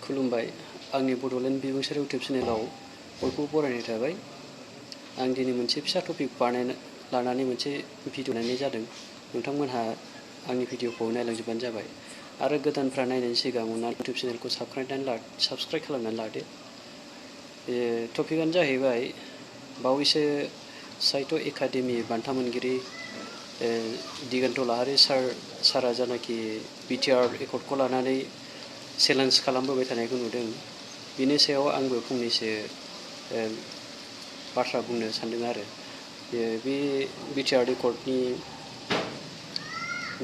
खुलुमबाय आंनि बड'लेण्ड बिबुंसार इउटिउब चेनेलाव बयखौबो बरायनाय थाबाय। आं दिनै मोनसे फिसा टपिक लानानै मोनसे भिडिअ बानायनाय जादों। नोंथांमोनहा आंनि भिडिअखौ नायलांजोबबानो जाबाय आरो गोदानफ्रा नायनायनि सिगां अननानै इउटिउब चेनेलखौ साबस्क्राइब खालामनानै लादो। टपिकआनो जाहैबाय बावैसो साहित्य एकाडेमि बान्था मोनगिरि दिगन्त लाहारि सारा जानाखि BTR एकर्डखौ लानानै चेलेन्ज खालामबोबाय थानायखौ नुदों। बिनि सायाव आंबो फंनैसो बाथ्रा बुंनो सानदों आरो बे BTR एकर्डनि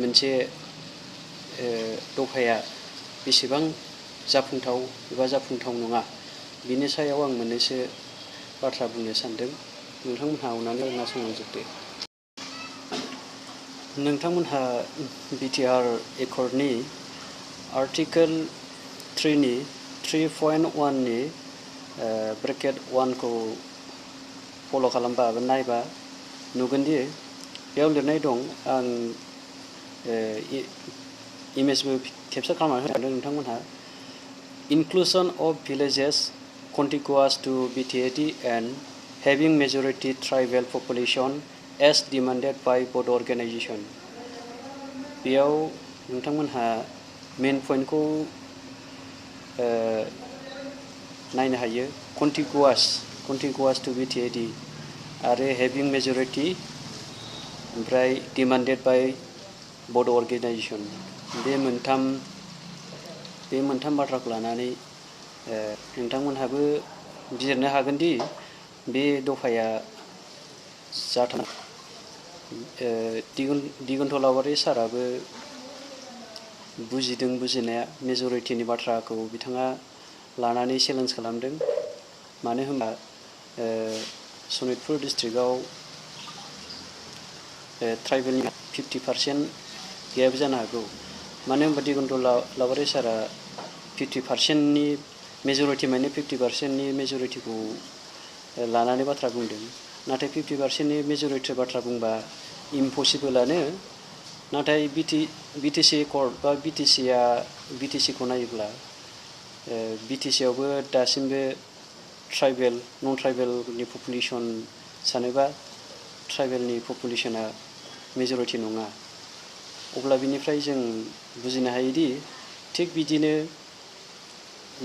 मोनसे दफाया बेसेबां जाफुंथाव एबा जाफुंथाव नङा बिनि सायाव आं मोननैसो बाथ्रा बुंनो सानदों। नोंथांमोनहा अननानै खोनासंलांजोबदो। नोंथांमोनहा BTR एकर्डनि आर्टिकेल 3.1 नि ब्रेकेट 1 खौ फल' खालामबा नायबा नुगोनदि बेयाव लिरनाय दं। आं इमेजबो केपचार खालामनानै होनो सानदों नोंथांमोनहा। Inclusion of villages contiguous to BTAD and having majority tribal population as demanded by both organization। बेयाव नोंथांमोनहा मेन पइन्टखौ नायनो हायो। contiguous to BTAD आरो having majority ओमफ्राय demanded by both organization। बे मोनथाम बाथ्राखौ लानानै नोंथांमोनहाबो बिजिरनो हागोनदि बे दफाया जाथावना। दिगन्त लाहारि साराबो बुजिनाया मेजरिटिनि बाथ्राखौ बिथाङा लानानै चेलेन्ज खालामदों। मानो होनबा सनितपुर डिस्ट्रिक्टआव ट्राइबेलनि 50% गैयाबो जानो हागौ। मानो होनबा दिगन्त लाहारि सारा 50%नि मेजरिटि माने 50%नि मेजरिटिखौ लानानै बाथ्रा बुंदों। नाथाय 50%नि मेजरिटि बाथ्रा बुंबा इम्पसिबोलानो। नाथाय BTC एकर्ड बा BTCखौ नायोब्ला BTCआवबो दासिमबो नन ट्राइबेलनि पपुलेसन सानोबा ट्राइबेलनि पपुलेसना मेजरिटि नङा। अब्ला बिनिफ्राय जों बुजिनो हायोदि थिग बिदिनो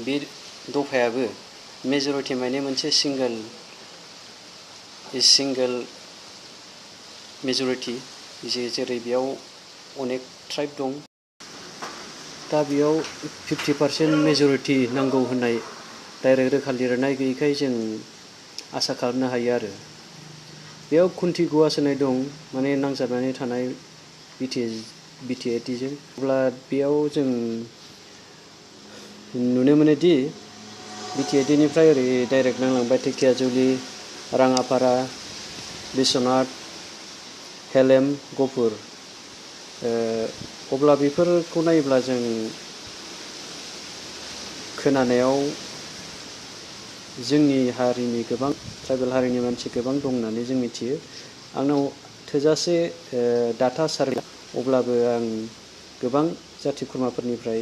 बे दफायाबो मेजरिटि माने मोनसे सिंगेल मेजरिटि जेरै बेयाव अनेक ट्राइब दं। दा बेयाव 50% मेजरिटि नांगौ होननाय डाइरेक्ट रोखा लिरनाय गैयैखाय जों आसा खालामनो हायो आरो बेयाव कन्टिगुवास होननाय दं, माने नांजाबनानै थानाय BTADजों। अब्ला बेयाव जों नुनो मोनोदि BTADनिफ्राय ओरै डाइरेक्ट नांलांबाय धेकियाजुलि, राङापारा, बिश्वनाथ, हेलेम, गहपुर। अब्ला बेफोरखौ नायोब्ला जों खोनानायाव जोंनि हारिनि गोबां ट्राइबेल हारिनि मानसि गोबां दं होननानै जों मिथियो। आंनाव थोजासे डाटा सार्भे अब्लाबो आं गोबां जाथि खुरमाफोरनिफ्राय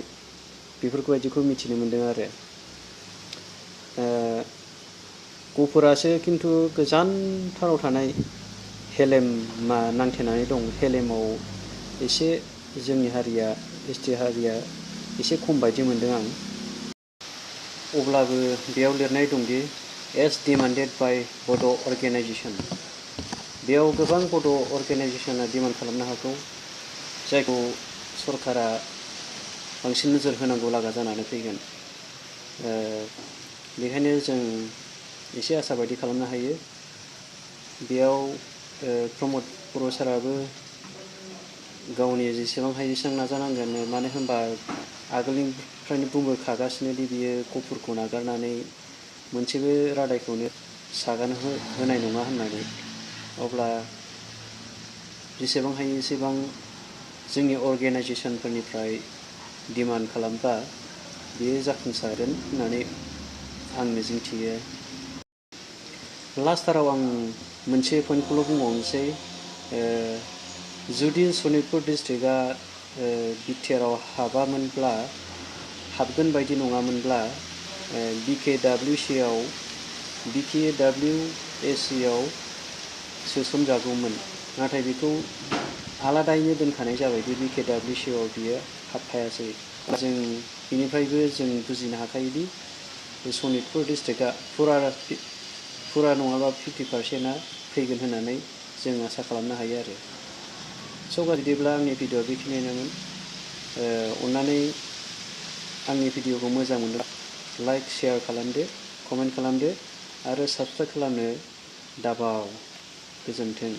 बेफोरबायदिखौ मिथिनो मोन्दों आरो गहपुरासो खिन्थु गोजानथाराव थानाय हेलेमा नांथेनानै दं। हेलेमाव एसे जोंनि हारिया ST हारिया एसे खम बायदि मोन्दों आं। अब्लाबो बेयाव लिरनाय दंदि एस डिमान्डेड बाय बड' अर्गेनाइजेसन। बेयाव गोबां बड' अर्गेनाइजेसना डिमान्ड खालामनो हागौ, जायखौ सरकारा बांसिन नोजोर होनांगौ लागा जानानै फैगोन। बेखायनो जों एसे आसा बायदि खालामनो हायो। बेयाव प्रमद बर' साराबो गावनि जेसेबां हायो एसेबां नाजानांगोन। मानो होनबा आगोलनिफ्रायनो बुंबोखागासिनो दि बियो गहपुरखौ नागारनानै मोनसेबो रादायखौनो सागान होनाय नङा होननानै। अब्ला जेसेबां हायो एसेबां जोंनि अर्गेनाइजेसनफोरनिफ्राय डिमान्ड खालामबा बेयो जाफुंसारगोन होननानै आं मिजिंथियो। लास्टथाराव आं मोनसे पइन्टखौल' बुंबावनोसै। जुदि सनितपुर डिस्ट्रिक्टआ BTRआव हाबामोनब्ला हाबगोन बायदि नङामोनब्ला BKWC आव सोसनजागौमोन, नाथाय बेखौ आलादायैनो दोनखानाय जाबाय। बे BKWC आव बियो हाबफायासै। जों बिनिफ्रायबो जों बुजिनो हाखायोदि सनितपुर डिस्ट्रिक्टआ फुरा नङाबा 50%आ फैगोन होननानै जों आसा खालामनो हायो आरो। बिदिब्ला आंनि भिडिअ'आ बेखिनियानोमोन। अन्नानै आंनि भिडिअ'खौ मोजां मोनोब्ला लाइक शेयार खालामदो, कमेन्ट खालामदो आरो साबस्क्राइब खालामनो दाबाव। गोजोन्थों।